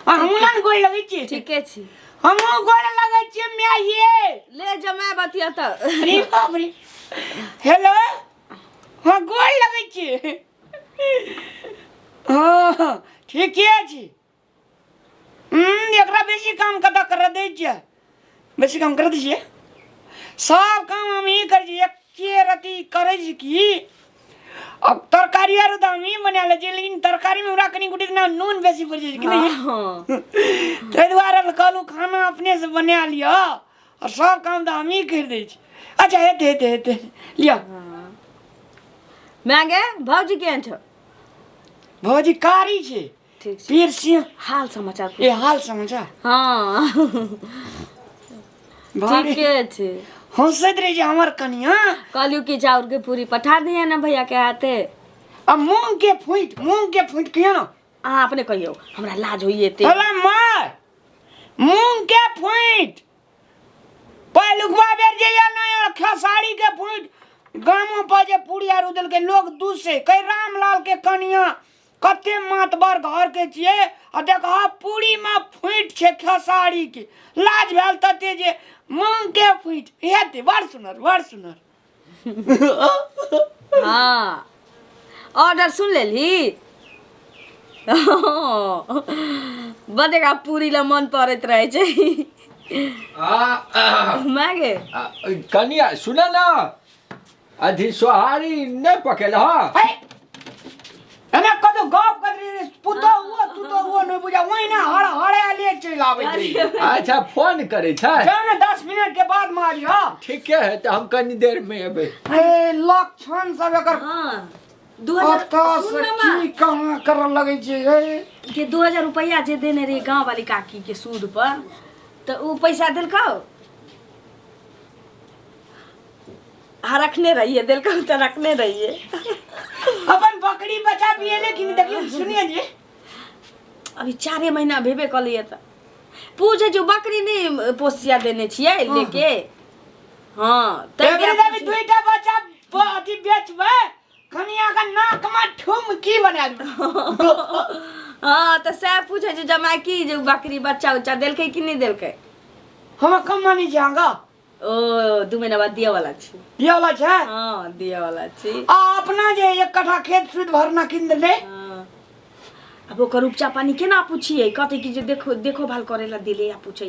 आ हमहूँ ने गोड़ लगै छियै। ठीके छी। हमहूँ गोड़ लगै छियै माय ये। ले जमाय बतिया तऽ। अरे बाप रे, हेलो, हँ गोड़ लगै छियै। हँ ठीके छी। एकरा बेसी काम कतऽ करऽ दै छियै? बेसी काम करऽ दै छियै? सब काम हमही करै छियै, एके रति करै छी की। अब तरकारी आर तऽ हमही बना लै छियै, लेकिन तरकारीमे हमरा कनि गोटे ने नून बेसी पड़ि जाइ छै कि नहि। हँ। ताहि दुआरे कहलहुँ खाना अपनेसँ बना लिअ, आओर सब काम तऽ हमही करि दै छी। अच्छा हेतै हेतै हेतै, लिअ। माय गे, भौजी केहन छौ? भौजी कारी छै। ठीक छै। पीर सिंह हाल समाचार ए हाल समाचार। हँ भारी ठीके छै। हंसैत रहै छै हमर कनिया। कहलियौ कि चाउर के पूरी पठा दिहे ने भैया के हाथे। आ मूंग के फूटि, मूंग के फूटि कहियो ने। अहाँ अपने कहियौ, हमरा लाज होइए एते। हेलो माय, मूंग के फूटि पहिलुकवा बेर जे आयल ने खेसारी के फूटि, गामो पर जे पूरी आर देलकै लोग दूसे कहि रामलाल के कनिया कते मातबर घर के छियै, आ देखह पूरी में फूटि छै खेसारी के। लाज भेल तते जे मूंग के फूटि हेतै। बड़ सुनर, बड़ सुनर। हाँ ऑर्डर सुन लेलही? बड एकरा पूरी ला मन पड़ैत रहै छै। आ, माय गे। आ, कनिया सुन न, अथी सोहारी नहि पकेल हँ? हे, एना कतौ गप करैत रही, पुतहु हुओ तुतहु हुओ नहि बुझा, ओहिना हर हरे चलि आबैत रही। अच्छा फोन करै छै? जाउ ने, 10 मिनट के बाद मारियो। ठीके है, तऽ हम कनी देर मे एबै। ए लक्षण सब एकर। हाँ 2000 कतऽ सुन से ना माँ। की कहाँ करऽ लगै छै हे? के 2000 रुपैआ जे देने रही गाँव वाली काकी के सूद पर, तऽ उ पैसा देलकौ? हाँ रखने रहिए, देलकौ तऽ रखने रहिए। अपन बकरी बचा पिए, लेकिन देखियौ सुनिए जे अभी 4 महीना भेबे कलिए तऽ पूछे जो बकरी नहीं पोसिया देने छियै लेके। हाँ तै एबरी दुआरे देवी दुईटा बच्चा अथी बेचबै, कनिया के नाक में ठुमकी बना देबै। हाँ तऽ सएह पूछे जो जमाई की जे बकरी बच्चा उच्चा देलकै कि नहीं देलकै। हम कम मानी छी अहाँके। ओ 2 महीना बाद दिया वाला छी। दिया वाला छै? हाँ दिया वाला छी। आ अपना जे 1 कट्ठा खेत सुध भरना किन देले? हाँ। अब ओकर उपजा पानी केना पूछिए? कहते कि जे देखो देखो भाल करे ला दिले आ पूछे।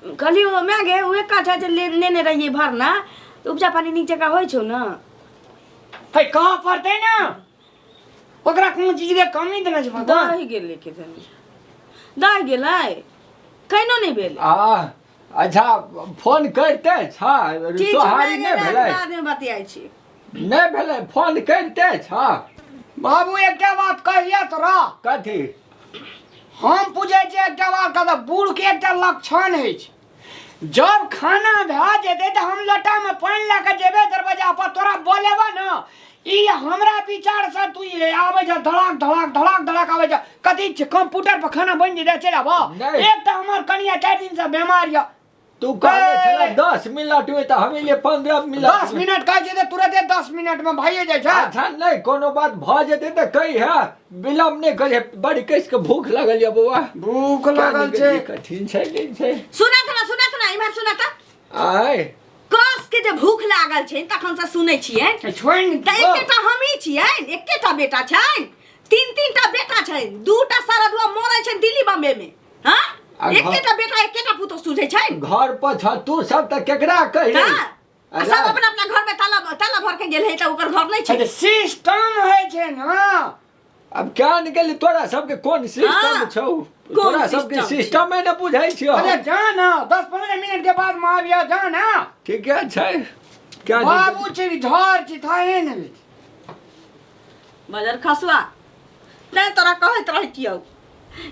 कहलियो माय गे, ओ 1 कट्ठा जे लेने रहिए भरना, तऽ उपजा पानी नीक जकाँ होइ छौ ने? हे कहाँ पड़तै ने, ओकरा कोनो चीज के कमी देने छै भगवान? दहि गेलै के जानी, दहि गेलै, कैनो नहि भेलै। आ अच्छा फोन करिते छ? ठीक छै, सोहारी माय नहि गे, भेलै? बादमे बतियाइ छी। नहि भेलै, फोन करिते छ? बाबू एकटा बात कहिया तोरा। कथी? हम पूछै छियै एकटा बात कहता, बूढ़ के एकटा लक्षण होइ छै, जब खाना भए जेतै तऽ हम लोटामे पानि लए कऽ जेबै दरवाजा पर, तोरा बोलेबऽ ने। ई हमरा विचार से तू ई आबै छ धड़ाक धड़ाक धड़ाक धड़ाक आबै छ, कथी छै कंप्यूटर पर खाना बनि जेतै चलि आबऽ। नहि। एक तऽ हमर कनिया 4 दिन से बीमार यऽ। तू कहने छला ए! 10 मिनट में, तऽ हम एलियै 15 मिनट 10 में। मिनट कहै छै तऽ तुरते 10 मिनट में भइए जाइ छै। अच्छा नहि कोनो बात भऽ जेतै तऽ कही है, विलम्ब नहि करिहे। बड़ी कस के भूख लागल यऽ बौआ। भूख लागल छै। कठिन छै नहि छै। सुनत ना, सुनत ना, इम्हर सुनत। आय कस के जे भूख लागल छै तखन से सुनै छियै। छोड़ि ने तऽ एकेटा हमही छियै, एकेटा बेटा छनि, 3 3टा बेटा छनि, 2टा सरदुआ मरै छनि दिल्ली बम्बे में। हाँ आ घर- एकेटा बेटा एकेटा पुतोह सुझै छनि। घर पर छ तू सब तऽ केकरा कही? तऽ आ सब अपना अपना घर में ताला ताला भर के गेल है, तऽ ओकर घर नहीं छै। सिस्टम होइ छै ने। अब क्या निकली तोरा सबके कोन सिस्टम हाँ, छौ? कोन तोरा सबके सिस्टम छै? सिस्टमे ने बुझै छियौ। अरे जा ना, 10-15 मिनट के बाद में आबिया, जा ना। ठीके छै। क्या बाबू छै झड़ छै थाहे ने। बजर खसुआ नहीं, तोरा कहैत रहै छियौ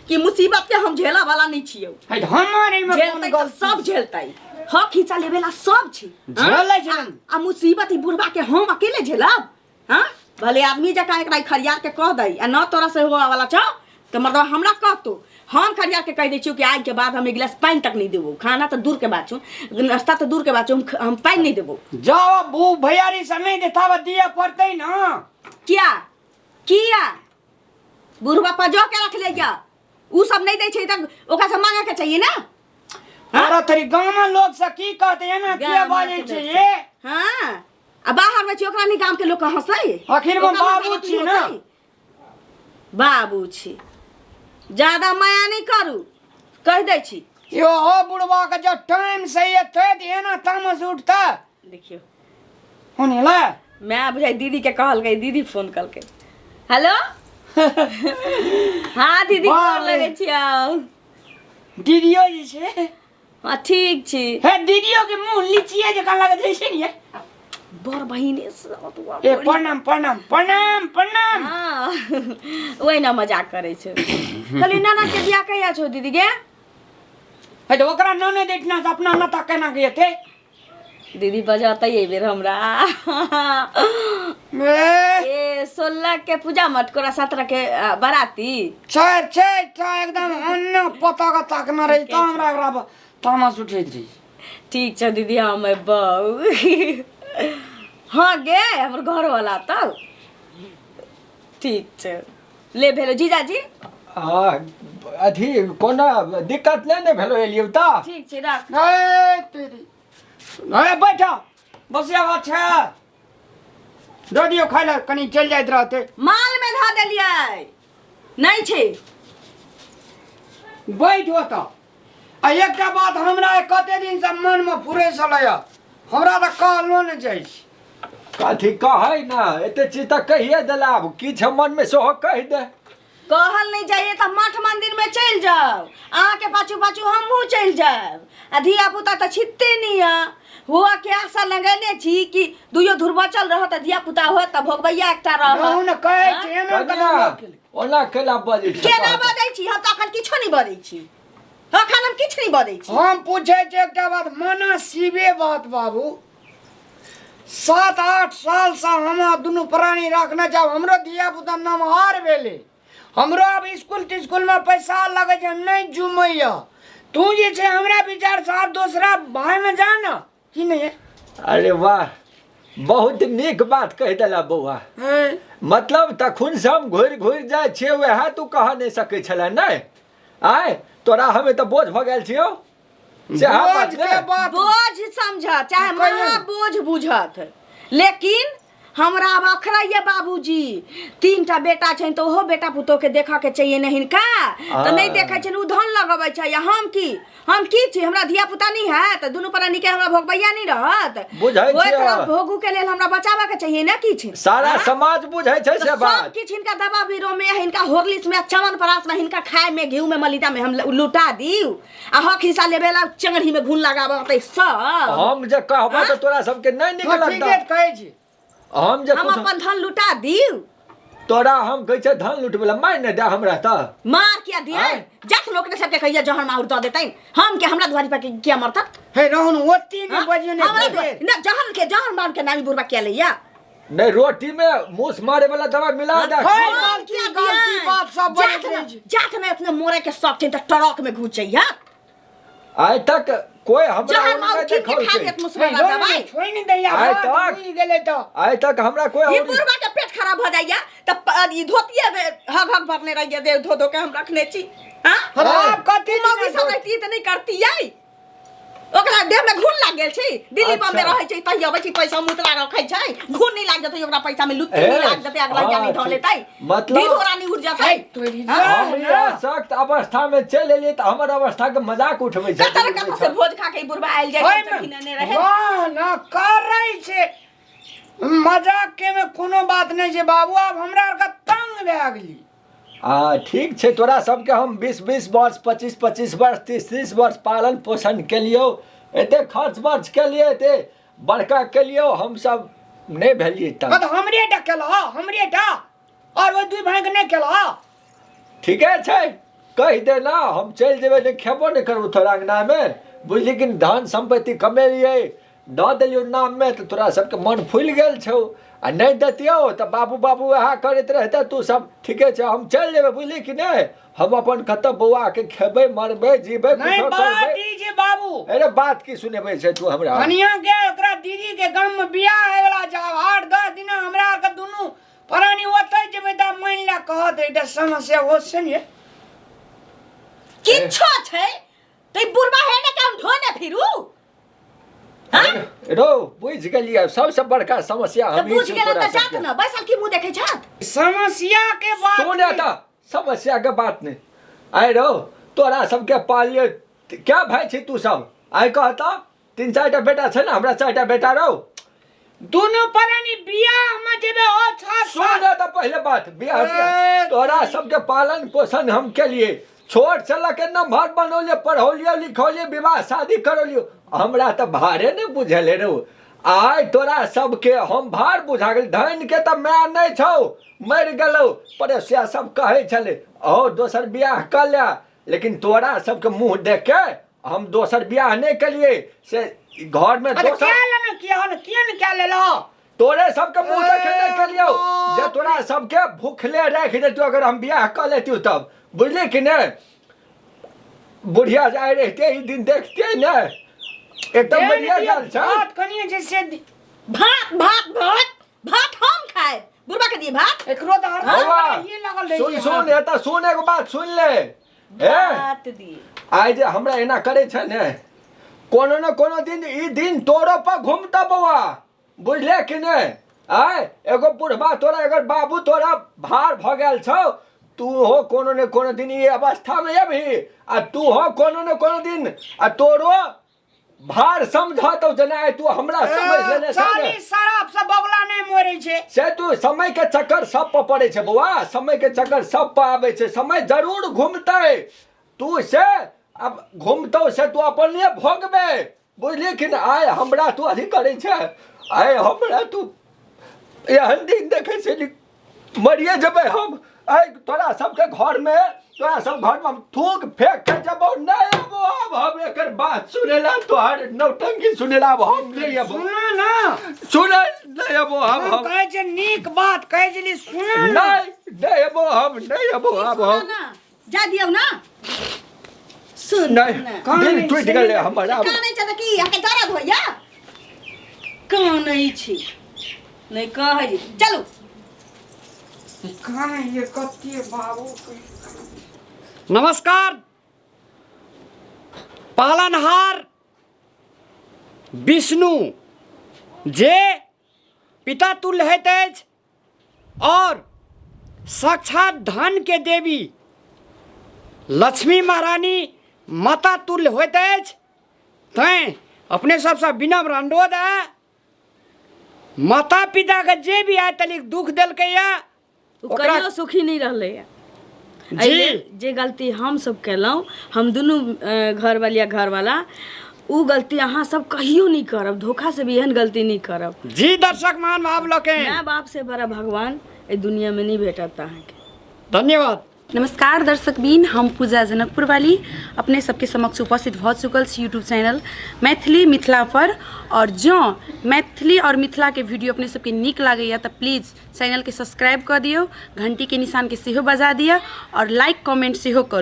कि मुसीबत के हम झेला वाला नहीं छियौ। है हमर एहिमे कोन झेलतै तऽ गलती? सब झेलतै, हक हिस्सा लेबे ला सब छै। झेलै छै। आ मुसीबत ई बुढ़बा के हम अकेले झेलब? हाँ भले आदमी जकाँ एकरा खरियार के कह दै, आ न तोरा से होवा वाला छौ तऽ मतलब हमरा कहतो, हम खरियार के कह दै छियौ कि आज के बाद हम 1 गिलास पानि तक नहीं देबो, खाना तऽ दूर के बात छौ, नाश्ता तऽ दूर के बात छौ, हम पानि नहीं देबो। जाओ बू भैयारी से नहीं देता बा दिया पड़तै ना। किया किया बुढ़बा पजो के रख ले जा? उ सब नहीं दै छै त ओकरा से मांगे के चाहिए ना। अरे तेरी गांव में लोग से की कहते एना किया गाम बाजै के छै लोग ये? हाँ, आ बाहर में छी ओकरा नहीं गाम के लोग हंसै। आखिर में ओकरा बाबू हंसाबत छी नहीं ना। होतै। बाबू छी, ज्यादा माया नहीं करू, कह दै छी। यो हो बुढ़वा के जब टाइम से एतै तऽ एना तामस उठतै। देखियौ हुनी ला मैं बुझाइ दीदी के कहलकै, दीदी फोन कलकै। हेलो, हाँ दीदी, बाप गोर रे। लगै छियौ। दीदियो जे छै। हाँ ठीक छी। हे दीदियो के मुँह लीचिए जकाँ लगैत छै ने। बड़ बहिने से ए प्रणाम प्रणाम प्रणाम प्रणाम। हाँ ओहिना मजाक करै छै। कहली ननद के बियाह कहिया छौ दीदी गे? हे तऽ ओकरा ननद एहिठिना से अपना नता केना के एतै? दीदी बजतै एहि बेर हमरा। ए ए 16 के पूजा मटकोरा, 17 के बाराती। छै छै छै एकदम अन्न पता के ताकने रही तऽ हमरा एकरा पर तामस उठैत रही। ठीक छै दीदी, हम अयबौ। हाँ गे, हमर घरवाला तब ठीक छै। ले भेलो जीजाजी। हाँ, अथी कोनो दिक्कत नहि ने भेलो एलियौ तऽ? ठीक छै, राख। ए तेरी, ए बैठ बसिया बात छै, दऽ दियौ खाय लए, कनि चलि जाइत रहतै। माल में धऽ देलियै, नहीं छै। बैठ ओतऽ। आ एकटा बात हमरा कते दिनसँ मनमे फुरै छलैए, हमरा तऽ कहलो नहि जाइ छै। कथी कहै ना, एते चीज तऽ कहिए देला, आब की छै मनमे सेहो कहि दे। कहल नहीं जाइए तऽ मठ मंदिर में चलि जाउ, अहाँके पाछू पाछू हमहूँ चलि जायब। आ धिया पुता तऽ छिटते नहीं है, हुआ के आशा लगेने छी कि दुइयो धुर बचल रहत, धिया पुता होत तऽ भोगबैया एकटा रहत। रहू ने कहै छै एना कनिया, केना लोक केलकै? ओना केला बजै छै? केना बजै छी? हम तऽ अखन किछो नहीं बजै छी, अखन हम किछु नहीं बजै छी। हम पूछै छी एकटा बात, मना शिवे बात बाबू, 7-8 साल से हम दुनू प्राणी रखने जाब, हमरो धिया पुता नमहर भेलै, हमरो आब स्कूल तिस्कुल में पैसा लगै छै, नहीं जुमैया। तू जे छै हमरा विचार से आब दोसरा भाई में जा ना की नहीं है? अरे वाह, बहुत नीक बात कहि देला बौआ। मतलब तखुन से हम घुरि घुरि जाइ छियै, वएह तू कह नहि सकै छलै नहि? आय तोरा हमे तऽ बोझ भऽ गेल छियौ से बोझ के बात बोझ समझ चाहे कहियौ। महा बोझ बुझत, लेकिन हमरा आब अखरैये बाबूजी। 3टा बेटा छनि तऽ ओहो बेटा पुतोह के देखऽ के चाहिए ने हिनका, तऽ नहि देखै छनि, ओ धन लगबै छै। आ हम की छी? हमरा धिया पुता नहीं है तऽ दुनू प्राणी के हमरा भोगबैया नहीं रहत? बुझै ओहि छियै। तरह भोगू के लेल हमरा बचाबऽ के चाहिए ने किछु। सारा समाज बुझै छै तऽ से सब बात। किछु हिनका दवा बीरो में, हिनका हॉर्लिक्स में, च्यवनप्राश में, हिनका खाए में, घी में, मलिदा में हम लुटा दिउ, आ हक हिस्सा लेबे ला चंगड़ी में घुन लगाबऽ सब। हम जे कहबऽ तऽ तोरा सबके नहि नीक हँ, लगतौ। ठीके कहै छी। हम जे हम कुछ अपन धन लुटा दिउ? तोरा हम कहै छै धन लुटबै ला मारि नहि दे हमरा तऽ। मार किया दिए? आँय? जात लोक ने सबके कहिया जहर माउर दऽ देतै। हम के हमरा दुआरी पर के किया मरतत? हे रहू ने, ओती नहि हाँ? बजियौ ने हमरा फेर। ने जहर के जहर माउर के नामी बुढ़बा किया लैया? नहि, रोटी में मूस मारे वाला दवा मिला दे। हे, हम गलती किया गलती दियै? बात सब जात बजैत ने रहै छै। जात ने अपने मोरे के शौक छै तऽ ट्रक में घुस जइया। आइ तक कोई हमरा जहर ओर माउर नहि कीन के खा देखलकै। लेत हे, मुसबा रहू ने, दवाई। छोड़ि ने दैया, आइ बात तक- बुझि गेलै तऽ। आइ तक हमरा कोई ई और बुढ़बा के पेट खराब भ जाइया तऽ ई धोतिये में हग हग भरने रहिया, दे धो धो के हम रखने छी। हाँ? हम आब कथी मौगी दिना सब रहती तऽ नहीं करती यै। ओकरा देह में घुन लाग गेल छै, दिल्ली अच्छा। बम्बे रहै छै तहिया अबै छै, पैसा मुतला रखै छै, घुन नहीं लाग जेतै ओकरा पैसा में, लुत्ती नहीं ए, लाग जेतै, अगला हाँ, जानी धऽ ठीक। लेतै, मतलब- दीदो रानी उड़ जेतै। हे, तोरी हाँ? हम ई अशक्त अवस्था में चलि एलियै तऽ हमर अवस्था के मजाक उठबै छै। कतऽ कतऽ से भोज खा के ई बुढ़बा आयल जाइ ओहिमे छै, खिनेने रहै। वाह ना करै छै मजाक के में कोनो बात नहीं छै बाबू, आब हमरा आरके तंग भए गेली। आ ठीक छै, तोरा सबके हम 20-20 वर्ष, 25-25 वर्ष, 30-30 वर्ष पालन पोषण केलियौ, एते खर्च बर्च केलियै, एते बड़का केलियौ, हम सब नहि भेलियै हँ तब। तऽ हमरे टा केलह, हमरे टा, और ओहि दुइ भाइके नहि केलह? ठीके छै, कहि दे ना, हम चलि जेबै, नहि खेबो नहि करबो तोरा अङ्गनामे, बुझली कि धन सम्पत्ति कमेलियै, दऽ देलियौ नाममे तऽ तोरा सबके मन फुलि गेल छौ, आ नहि दैतियौ तऽ बाबू बाबू वएह करैत रहितै तू सब। ठीके छै, हम चलि जेबै, बुझली कि नहि? हम अपन कतऽ बौआके खेबै, मरबै, जीबै, नहीं कुछो बात करबै। ई छै बाबू। अरे बात की सुनेबै छै तू हमरा? कनिया के ओकरा दीदी के गाम में बियाह होय वाला छै, आब 8-10 दिना हमरा आरके दुनू प्राणी ओतै जेबै तऽ मानि ले कहत एकटा समस्या हो छै ने। किछो छै त ई बुढ़बा है ने के हम ढोने फिरू। हाँ? रो बुझि गेलियै, सबसे बड़का समस्या तऽ हम बुझि गेल तऽ जात न बैसल की मुँह देखै छत। समस्या के बात सुन तऽ समस्या के बात नहि। आइ रौ तोरा सबके पालिए क्या भाई छी तू सब? आइ कहता 3-4 टा बेटा छै ने, हमरा 4 टा बेटा रौ। दुनू प्राणी बियाह में जेबे ओ 6 सुन तऽ पहिले बात बियाह के तोरा सबके पालन पोषण हम केलिए, छोट से लऽ के नमहर बनौलिए, पढ़ौलिए लिखौलिए, विवाह शादी करौलिए, हमरा तऽ भारे नहि बुझेले रौ। आइ तोरा सबके हम भार बुझा गेल। धन के तऽ माय नहि छौ, मरि गेलौ, पड़ोसिया सब कहै छलै ओ दोसर बियाह कऽ ले, लेकिन तोरा सबके मुँह देख के हम दोसर बियाह नहि केलिए। से घर में अरे दोसर क्या लेना किया होल, किया ने क्या लेलो? तोरे सबके मुँह देख के नहि केलियौ, जे तोरा सबके भूखले राखि देतौ अगर हम बियाह कऽ लेतियौ तब, बुझली कि नहि? बुढ़िया जाय रहिते ई दिन देखते ने एकदम बढ़िया गेल छै। भात कनिए छै से भात भात भात भात हम खाए, बुढ़बा के दिए भात। एकरो तऽ हरदम बौआ, ये लागल रहै सुन छै सुन हाथ। एतऽ सुन, एगो बात सुन ले। ए भात दिए। आइ जे हमरा एना करै छै ने, कोनो ने कोनो दिन ई दिन तोरो पर घुमतौ बौआ, बुझले कि नहि? आय एगो बुढ़बा तोरा अगर बाबू तोरा भार भऽ गेल छौ, तू हो कोनो ने कोनो दिन ई अवस्थामे अबही, आ तू हो कोनो ने कोनो दिन आ तोरो भार समझतौ जेना आइ तू हमरा समझ लेने छै ने। 40 शराब से बगुला नहि मरै छै। से तू समय के चक्कर सब पर पड़ै छै बौआ, समय के चक्कर सब पर आबै छै, समय जरूर घूमतै। तू से अब घूमतौ से तू अपने भोगबे, बुझली कि ने? आइ हमरा तू अथी करै छै, आइ हमरा तू एहन दिन देखै छै मरिए जेबै हम। आइ तोरा सबके घरमे, तोरा सब घरमे हम थूक फेंक के जेबौ, नहि अबो आब हम एकर बात सुनै ला, तोहर नौटंकी सुनै ला आब हम नहि अबो। सुना ना, सुनै नहि अबो आब हम हम। कहै छै नीक बात कहै छली, सुना ना। नहि नहि अबो हम, नहि अबो आब हम। ना जा दियौ ना, सुन नहि ना। दिल टूटि गेलै हमर आब। कानै छै तऽ की अहाँके दर्द होइया? कानै छी नहि कहै छी। चलू कानै कते बाबू। नमस्कार। पालनहार विष्णु जे पिता तुल्य होइत अछि और साक्षात धन के देवी लक्ष्मी महारानी माता तुल्य होइत अछि, तैँ अपने सबसँ विनम्र अनुरोध है, माता पिता के जे भी आइ तलिक दुख देलकैया ओ कहियो सुखी नहीं रहलैया। जी। जे गलती हम सब केलहुँ, हम दुनू घरवाली आ घरवाला, उ गलती अहाँ सब कहियो नहीं करब, धोखा से भी एहन गलती नहीं करब। जी दर्शक महानुभाव लोकनि, माय बाप से बड़ा भगवान एहि दुनिया में नहीं भेटत अहाँके। धन्यवाद। नमस्कार दर्शकबिन, हम पूजा जनकपुर वाली अपने सबके समक्ष उपस्थित भऽ चुकल छी यूट्यूब चैनल मैथिली मिथिला पर। और जँ मैथिली और मिथिला के वीडियो अपने सबके नीक लागैया तऽ प्लीज चैनल के सब्सक्राइब कऽ दियौ, घंटी के निशान के सेहो बजा दिअ और लाइक कमेंट सेहो करू।